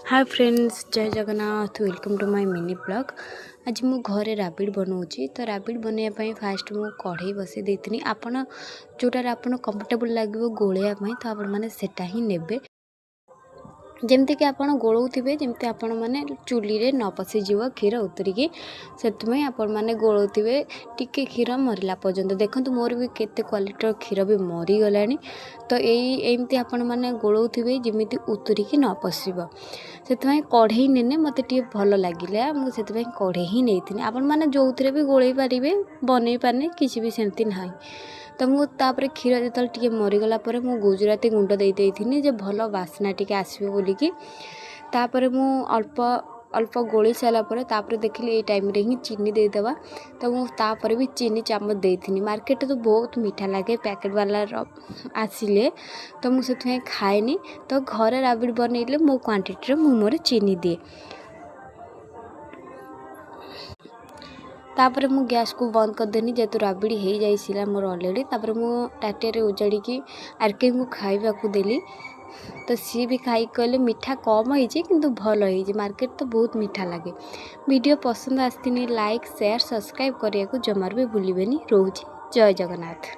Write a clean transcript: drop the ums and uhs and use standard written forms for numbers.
Hi friends, Jay Jagannath. Welcome to my mini vlog. ଆଜି ମୁଁ ଘରେ ରାବିଡ଼ି ବନାଉଛି। ତ ରାବିଡ଼ି ବନେଇବା ପାଇଁ ଫାଷ୍ଟ ମୁଁ କଢ଼େଇ ବସାଇ ଦେଇଥିଲି। ଆପଣ ଯେଉଁଟାରେ ଆପଣ କମ୍ଫର୍ଟେବୁଲ୍ ଲାଗିବ ଗୋଳେଇବା ପାଇଁ, ତ ଆପଣମାନେ ସେଟା ହିଁ ନେବେ। ଯେମିତିକି ଆପଣ ଗୋଳଉଥିବେ, ଯେମିତି ଆପଣମାନେ ଚୁଲିରେ ନ ପଶିଯିବ କ୍ଷୀର ଉତୁରିକି, ସେଥିପାଇଁ ଆପଣମାନେ ଗୋଳଉଥିବେ ଟିକେ କ୍ଷୀର ମରିଲା ପର୍ଯ୍ୟନ୍ତ। ଦେଖନ୍ତୁ, ମୋର ବି କେତେ କ୍ୱାଲିଟିର କ୍ଷୀର ବି ମରିଗଲାଣି। ତ ଏମିତି ଆପଣମାନେ ଗୋଳଉଥିବେ ଯେମିତି ଉତୁରିକି ନ ପଶିବ। ସେଥିପାଇଁ କଢ଼େଇ ନେଲେ ମୋତେ ଟିକେ ଭଲ ଲାଗିଲା, ମୁଁ ସେଥିପାଇଁ କଢ଼େଇ ହିଁ ନେଇଥିଲି। ଆପଣମାନେ ଯେଉଁଥିରେ ବି ଗୋଳେଇ ପାରିବେ, ବନେଇ ପାରିବେ, କିଛି ବି ସେମିତି ନାହିଁ। ତ ମୁଁ ତାପରେ କ୍ଷୀର ଯେତେବେଳେ ଟିକେ ମରିଗଲା ପରେ ମୁଁ ଗୁଜୁରାତି ଗୁଣ୍ଡ ଦେଇ ଦେଇଥିଲି ଯେ ଭଲ ବାସ୍ନା ଟିକେ ଆସିବ ବୋଲିକି। ତାପରେ ମୁଁ ଅଳ୍ପ ଅଳ୍ପ ଗୋଳେଇ ସାରିଲା ପରେ ତାପରେ ଦେଖିଲି ଏଇ ଟାଇମ୍ରେ ହିଁ ଚିନି ଦେଇଦେବା। ତ ମୁଁ ତାପରେ ବି ଚିନି ଚାମଚ ଦେଇଥିଲି। ମାର୍କେଟରେ ତ ବହୁତ ମିଠା ଲାଗେ ପ୍ୟାକେଟ୍ ବାଲାର ଆସିଲେ, ତ ମୁଁ ସେଥିପାଇଁ ଖାଏନି। ତ ଘରେ ରାବିଡ଼ି ବନେଇଲେ ମୋ କ୍ୱାଣ୍ଟିଟିରେ ମୁଁ ମୋର ଚିନି ଦିଏ। ତାପରେ ମୁଁ ଗ୍ୟାସ୍କୁ ବନ୍ଦ କରିଦେଲି, ଯେହେତୁ ରାବିଡ଼ି ହେଇଯାଇଥିଲା ମୋର ଅଲରେଡ଼ି। ତାପରେ ମୁଁ ତାଟିଆରେ ଉଜାଡ଼ିକି ଆର୍କେଙ୍କୁ ଖାଇବାକୁ ଦେଲି। ତ ସିଏ ବି ଖାଇକି କହିଲେ ମିଠା କମ୍ ହେଇଛି କିନ୍ତୁ ଭଲ ହେଇଛି, ମାର୍କେଟ ତ ବହୁତ ମିଠା ଲାଗେ। ଭିଡ଼ିଓ ପସନ୍ଦ ଆସିନି, ଲାଇକ୍, ସେୟାର, ସବସ୍କ୍ରାଇବ୍ କରିବାକୁ ଜମାରୁ ବି ଭୁଲିବେନି। ରହୁଛି, ଜୟ ଜଗନ୍ନାଥ।